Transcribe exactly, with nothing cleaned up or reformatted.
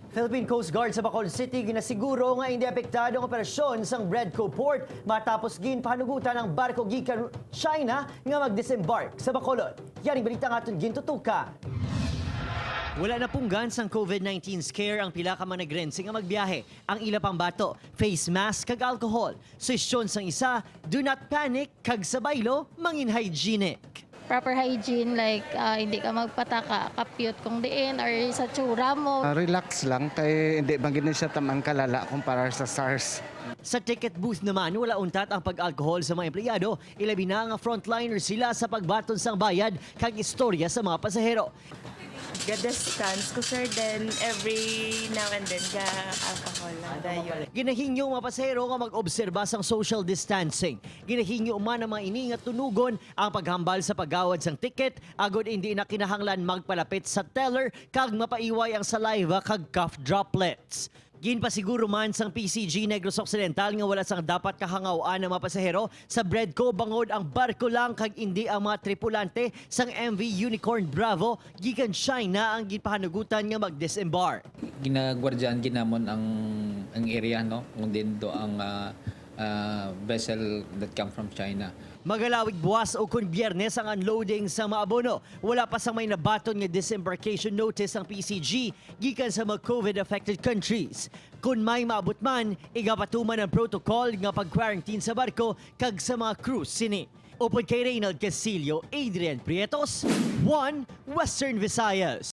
Philippine Coast Guard sa Bacolod City ginasiguro nga hindi apektado ang operasyon sang Bredco Port matapos ginpahanugutan ang barko gikan China nga mag-disembark sa Bacolod. Yaring balita nga aton gintutukan. Wala napunggan sang COVID nineteen scare ang pila ka mga nagrense nga magbiyahe. Ang ila pambato, face mask kag alcohol. Suhestyon sang isa, do not panic, kag sa baylo, mangin hygienic. Proper hygiene, like, ah, hindi ka magpataka, kapyot kung diin, or sa tsura mo. Ah, relax lang kay hindi man gid siya tamang kalala kumpara sa SARS. Sa ticket booth naman, wala untat ang pag-alcohol sa mga empleyado, ilabi na nga frontliner sila sa pagbaton sang bayad kag istorya sa mga pasahero. Ga-distance ko, sir. Then, every now and then, ga-alcohol lang. Dayon. Ginahingyo ang mga pasahero nga mag-obserba sang social distancing. Ginahingyo man ang mga ini nga tunugon ang paghambal sa paggawad sang ticket, agod hindi na kinahanglan magpalapit sa teller kag mapaiway ang saliva kag cough droplets. Ginpasiguro man sang P C G Negros Occidental nga wala sang dapat kahangaw-an ang mga pasahero sa Bredco bangod ang barko lang kag indi ang mga tripulante sang M V Unicorn Bravo gikan China ang ginpahanugutan nga mag-disembark. Ginagwardyahan gid namon ang ang area, no, kung diin do ang ah, ah, vessel that come from China. Magalawig buwas o kon Biyernes ang unloading sa mga abono. Wala pa sang may nabaton nga disembarkation notice ang P C G gikan sa mga COVID affected countries. Kon may maabot man, igapatuman ang protocol nga pag-quarantine sa barko kag sa mga crew sini. Upod kay Reynald Castillo, Adrian Prietos, One Western Visayas.